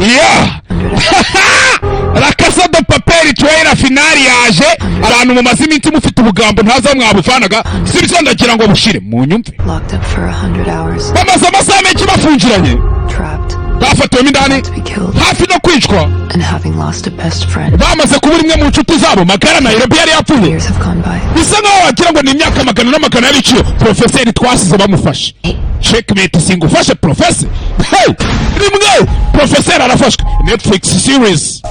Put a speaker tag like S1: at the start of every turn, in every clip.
S1: Yeah, La Casa de Papel trailer finale yaje. Abantu mumaze iminsi mufite ubugambo ntazi aho mwabuvanaga, sibyo? Ndagira ngo bushire mu nyumve.
S2: Locked up for 100 hours.
S1: Bamaze amasaha menshi bafungiranye.
S2: Trapped.
S1: Bafatiwemo indani.
S2: To be killed.
S1: Hafi no kwicwa.
S2: And having lost a best friend.
S1: Bamaze kubura imwe mu nshuti zabo magara, Nairobi yari yapfuye.
S2: Years have gone by.
S1: Bisa nkaho wagira ngo ni imyaka magana n'amagana y'ibiciro. Porofeseri twasize bamufashe. Checkmate, singufashe porofesi. Hey! Rimwe porofeseri arafashwe. Netflix series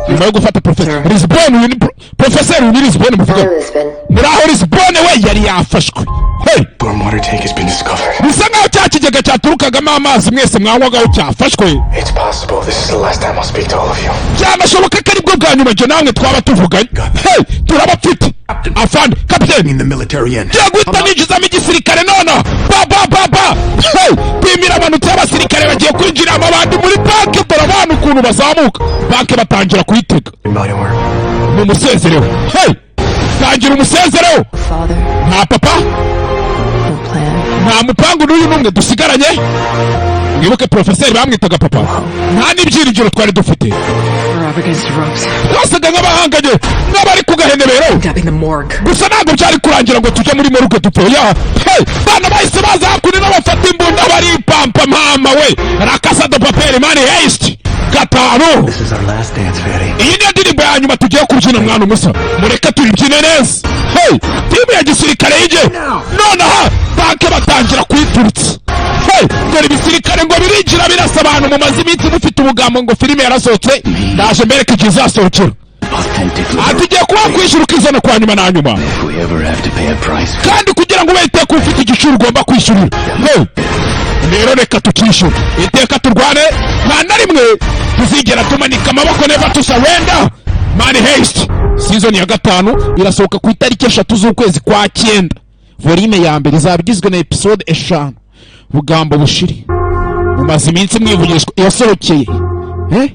S1: nyuma yo gufata porofeseri Lisbon. Uyu ni porofeseri, uyu ni Lisbon muvuga.
S3: Lisbon.
S1: Muri aho Lisbon we yari yafashwe. Hey!
S4: Storm water tank has been discovered.
S1: Bisa nkaho cya kigega cyaturukagamo amazi mwese mwanywagaho cyafashwe.
S4: It's possible this is the last time I'll speak to all of you.
S1: Byanashoboka ko aribwo bwa nyuma njye namwe twaba tuvuganye. Hey, turabafite afande kapiteni.
S5: In the military end.
S1: Ngiye guhita ninjizamo igisirikare nona. Ba ba ba ba, hey, pimira amanutse y'abasirikare bagiye kwinjiramo abandi muri banki. Dore abana ukuntu bazamuka banki, batangira kuyitega.
S4: Goodbye to her.
S1: Ni umusezereho. Hey, tangira umusezereho.
S2: Father.
S1: Nta papa.
S2: No plan.
S1: Nta mupangu n'uyu n'umwe dusigaranye. Mwibuke porofeseri bamwitaga papa. Nta n'ibyiringiro twari dufite.
S6: We're up against the ropes.
S1: Twasaga nk'abahanganye n'abari ku gahenebero.
S6: Up in the morgue.
S1: Gusa ntabwo byari kurangira ngo tujye muri morgue dupfe. Ya, hey, bana bahise baza hakuno bafata imbunda baripampa. Mama we, La Casa de Papel, Money Heist 5.
S4: This is our last dance, Fatty.
S1: Iyi niyo ndirimbo ya nyuma tugiye kubyina, mwana umusa, mureke tuyibyine neza. Hey, timu ya gisirikare yije nonaha banke batangira kuyituritsa. Hey, dore ibisirikare ngo birinjira birasa. Abantu mumaze iminsi mufite ubugambo ngo filime yarasohotse, ndaje mbereke igihe izasohokera.
S7: Authentic.
S1: Ati tugiye kuba kwishyura ukizana kwa nyuma na nyuma.
S7: If we ever have to pay a price for
S1: Kandi kugira ngo ube iteka ufite igiciro ugomba kwishyurira. Hey, rero reka tukishyura iteka, turwane, nta na rimwe tuzigera tumanika amaboko. Never to surrender. Money Heist season ya 5 irasohoka ku itariki 3 z'ukwezi kwa 9. Volume ya mbere izaba igizwe na episode 5. Bugambo bushiri, mumaze iminsi mwivugishwa, yasohokeye, eh?